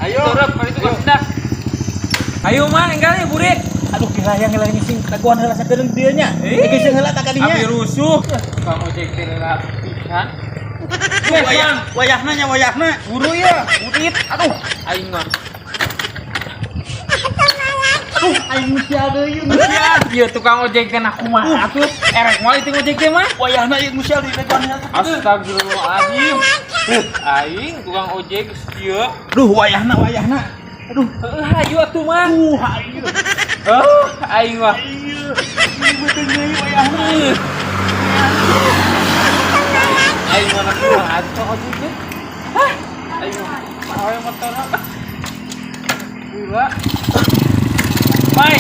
Ayo. Turun, kali itu dah. Ayo Mang, enggal ya burit. Aduh, kira yang heula ngising dagoan heula sakedeung dieu nya. Eh. Eh, geus heula tak kadinya. Abi rusuh. Tukang ojek teh heula pisan. Wayah, wayahna nya wayahna. Buru ya, burit. Aduh, Aing mah. Aduh, aing sial deui nu sial. Ieu tukang ojek teh nah kumaha atuh? Erek moal itu ojek teh mah. Wayahna ieu nu sial di dagoan heula sakedeung. Astagfirullahaladzim. Aing tukang ojek geus kieu. Aduh, wayahna wayahna. Aduh, Heuh, hayu atuh mah. aduh, aing. Oh, aing mah. Ieu, ieu beuteung deui wayahna. Aing mah kumaha tukang ojek teh? Hah? Aing mah awe motor. Gila. Mai.